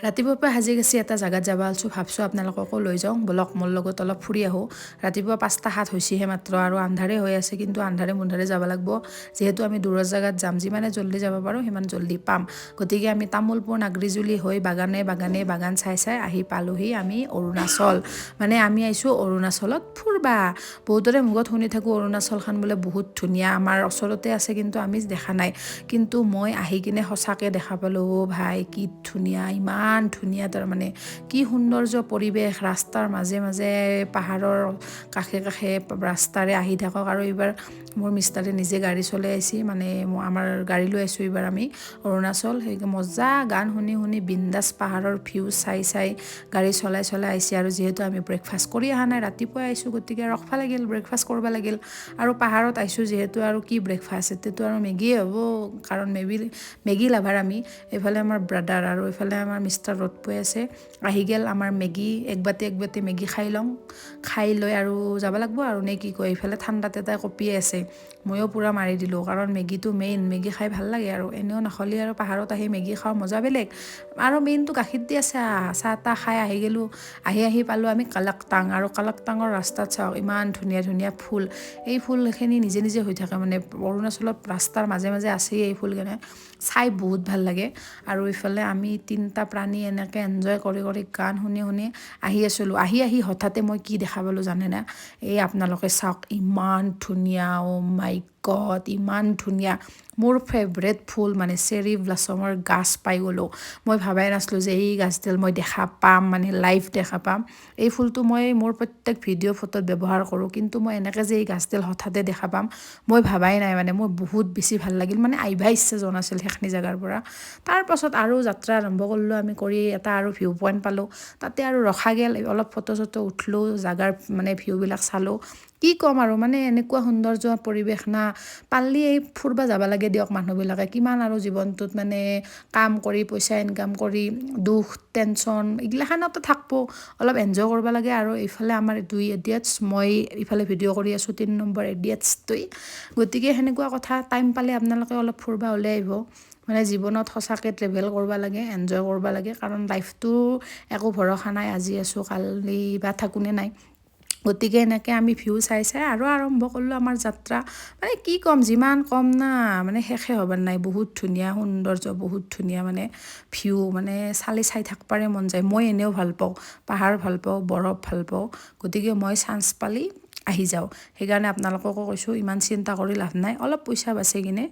ৰাতিপুৱাৰ পৰা সাজি কাচি এটা জেগাত যাব ওলছোঁ। ভাবছোঁ আপোনালোককো লৈ যাওঁ। ব'লক, মোৰ লগত অলপ ফুৰি আহোঁ। ৰাতিপুৱা 5টা 7 হৈছেহে মাত্ৰ আৰু আন্ধাৰে হৈ আছে। কিন্তু আন্ধাৰে মুন্ধাৰে যাব লাগিব, যিহেতু আমি দূৰৰ জেগাত যাম। যিমানে জল্দি যাব পাৰোঁ, সিমান জল্দি পাম। গতিকে আমি তামোলপুৰ, নাগ্ৰীজুলি হৈ বাগানে বাগানে বাগান চাই চাই আহি পালোহি আমি অৰুণাচল। মানে আমি আহিছোঁ অৰুণাচলত ফুৰবা। বহুতৰে মুখত শুনি থাকোঁ, অৰুণাচলখন বোলে বহুত ধুনীয়া, আমাৰ ওচৰতে আছে, কিন্তু আমি দেখা নাই। কিন্তু মই আহি কিনে সঁচাকৈ দেখা পালোঁ। অ' ভাই, কি ধুনীয়া, ইমান ধুনীয়া তাৰমানে, কি সৌন্দৰ্য পৰিৱেশ! ৰাস্তাৰ মাজে মাজে, পাহাৰৰ কাষে কাষে ৰাস্তাৰে আহি থাকক। আৰু এইবাৰ মোৰ মিষ্টাৰে নিজে গাড়ী চলাই আহিছে, মানে আমাৰ গাড়ী লৈ আহিছোঁ এইবাৰ আমি অৰুণাচল। সেই মজা গান শুনি শুনি, বিন্দাছ পাহাৰৰ ভিউ চাই চাই গাড়ী চলাই চলাই আহিছে। আৰু যিহেতু আমি ব্ৰেকফাষ্ট কৰি অহা নাই, ৰাতিপুৱাই আহিছোঁ, গতিকে ৰখবা লাগিল, ব্ৰেকফাষ্ট কৰিব লাগিল। আৰু পাহাৰত আহিছোঁ যিহেতু, আৰু কি ব্ৰেকফাষ্ট? এতিয়াতো আৰু মেগীয়ে হ'ব, কাৰণ মেগী লাভাৰ আমি। এইফালে আমাৰ ব্ৰাদাৰ আৰু এইফালে আমাৰ মিষ্টাৰ ৰ'দ পৈ আছে। আহি গ'ল আমাৰ মেগী। একবাতি একবাতি মেগী খাই লওঁ, খাই লৈ আৰু যাব লাগিব আৰু, নে কি কয়? এইফালে ঠাণ্ডাতে তাই কঁপিয়ে আছে। ময়ো পূৰা মাৰি দিলোঁ, কাৰণ মেগীটো মেইন। মেগী খাই ভাল লাগে আৰু এনেও নাখলি আৰু পাহাৰত আহি মেগী খাওঁ মজা বেলেগ। আৰু মেইনটো গাখীৰ দিয়া চাহ। চাহ তাহ খাই আহি গ'লোঁ। আহি আহি পালোঁ আমি কালাকটাং। আৰু কালাকটাঙৰ ৰাস্তাত চাওক, ইমান ধুনীয়া ধুনীয়া ফুল। এই ফুলখিনি নিজে নিজে হৈ থাকে, মানে অৰুণাচলত ৰাস্তাৰ মাজে মাজে আছেই এই ফুলখিনি। চাই বহুত ভাল লাগে। আৰু ইফালে আমি তিনিটা প্ৰাণী এনেকৈ এনজয় কৰি কৰি, গান শুনি শুনি আহি আছিলোঁ। আহি আহি হঠাতে মই কি দেখা পালোঁ জানেনে? এই আপোনালোকে চাওক, ইমান ধুনীয়া! অ' মাই গড, ইমান ধুনীয়া! মোৰ ফেভৰেট ফুল, মানে চেৰি ব্লাছমৰ গাছ পাই গ'লোঁ। মই ভাবাই নাছিলোঁ যে এই গাছডাল মই দেখা পাম, মানে লাইভ দেখা পাম। এই ফুলটো মই মোৰ প্ৰত্যেক ভিডিঅ', ফটোত ব্যৱহাৰ কৰোঁ, কিন্তু মই এনেকৈ যে এই গাছডাল হঠাতে দেখা পাম, মই ভাবাই নাই। মানে মোৰ বহুত বেছি ভাল লাগিল, মানে আহিবা ইচ্ছা যোৱা নাছিল সেইখিনি জেগাৰ পৰা। তাৰপাছত আৰু যাত্ৰা আৰম্ভ কৰিলোঁ আমি। কৰি এটা আৰু ভিউ পইণ্ট পালোঁ, তাতে আৰু ৰখা গ'ল। অলপ ফটো চটো উঠলোঁ, জাগাৰ মানে ভিউবিলাক চালোঁ। কি ক'ম আৰু, মানে এনেকুৱা সৌন্দৰ্য পৰিৱেশ না, পাৰলি এই ফুৰবা যাব লাগে দিয়ক মানুহবিলাকে। কিমান আৰু জীৱনটোত মানে কাম কৰি, পইচা ইনকাম কৰি, দুখ টেনশ্যন এইগিলাখানতো থাকব, অলপ এনজয় কৰিব লাগে। আৰু এইফালে আমাৰ দুই ইডিয়টছ, মই ইফালে ভিডিঅ' কৰি আছোঁ, 3 নম্বৰ ইডিয়টছটোই। গতিকে সেনেকুৱা কথা। টাইম পালে আপোনালোকে অলপ ফুৰবা ওলাই আহিব। মানে জীৱনত সঁচাকৈ ট্ৰেভেল কৰিব লাগে, এনজয় কৰিব লাগে, কাৰণ লাইফটো একো ভৰসা নাই। আজি আছোঁ, কালি বা থাকোঁনে নাই। গতিকে এনেকৈ আমি ভিউ চাই চাই আৰু আৰম্ভ কৰিলোঁ আমাৰ যাত্ৰা। মানে কি ক'ম, যিমান ক'ম না, মানে শেষে হ'বৰ নাই। বহুত ধুনীয়া সৌন্দৰ্য, বহুত ধুনীয়া মানে ভিউ, মানে চালে চাই থাকবাৰে মন যায়। মই এনেও ভাল পাওঁ পাহাৰ, ভাল পাওঁ বৰফ, ভাল পাওঁ। গতিকে মই চান্স পালি আহি যাওঁ। সেইকাৰণে আপোনালোককো কৈছোঁ, ইমান চিন্তা কৰি লাভ নাই। অলপ পইচা বাচি কিনে,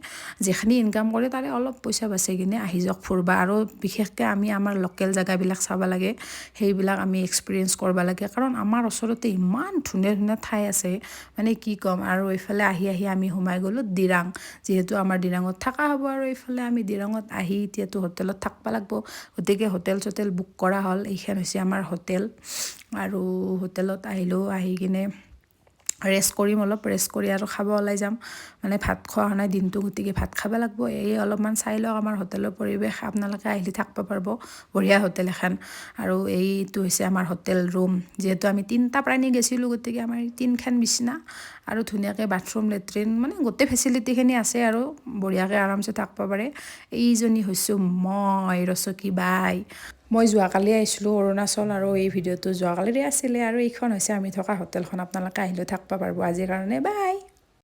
যিখিনি ইনকাম কৰে তাৰে অলপ পইচা বাচি কিনে আহি যাওক ফুৰবা। আৰু বিশেষকৈ আমি আমাৰ লোকেল জেগাবিলাক চাব লাগে, সেইবিলাক আমি এক্সপিৰিয়েঞ্চ কৰিব লাগে, কাৰণ আমাৰ ওচৰতে ইমান ধুনীয়া ধুনীয়া ঠাই আছে, মানে কি ক'ম আৰু। এইফালে আহি আহি আমি সোমাই গ'লোঁ দিৰাং, যিহেতু আমাৰ দিৰাঙত থকা হ'ব। আৰু এইফালে আমি দিৰাঙত আহি এতিয়াতো হোটেলত থাকিব লাগিব। গতিকে হোটেল চোটেল বুক কৰা হ'ল। এইখন হৈছে আমাৰ হোটেল। আৰু হোটেলত আহিলোঁ, আহি কিনে ৰেষ্ট কৰিম অলপ। ৰেষ্ট কৰি আৰু খাব ওলাই যাম। মানে ভাত খোৱা নাই দিনটো, গতিকে ভাত খাব লাগিব। এই অলপমান চাই লওক আমাৰ হোটেলৰ পৰিৱেশ। আপোনালোকে আহিলে থাকিব পাৰিব, বঢ়িয়া হোটেল এখন। আৰু এইটো হৈছে আমাৰ হোটেল ৰুম। যিহেতু আমি তিনিটা প্ৰাণী গৈছিলোঁ, গতিকে আমাৰ তিনিখন বিচনা আৰু ধুনীয়াকৈ বাথৰুম, লেট্ৰিন, মানে গোটেই ফেচিলিটিখিনি আছে আৰু বঢ়িয়াকৈ আৰামছে থাকিব পাৰে। এইজনী হৈছোঁ মই, ৰচকী বাই। মই যোৱাকালি আহিছিলোঁ অৰুণাচল আৰু এই ভিডিঅ'টো যোৱাকালিৰে আছিলে। আৰু এইখন হৈছে আমি থকা হোটেলখন। আপোনালোকে আহিলেও থাকিব পাৰিব। আজিৰ কাৰণে বাই।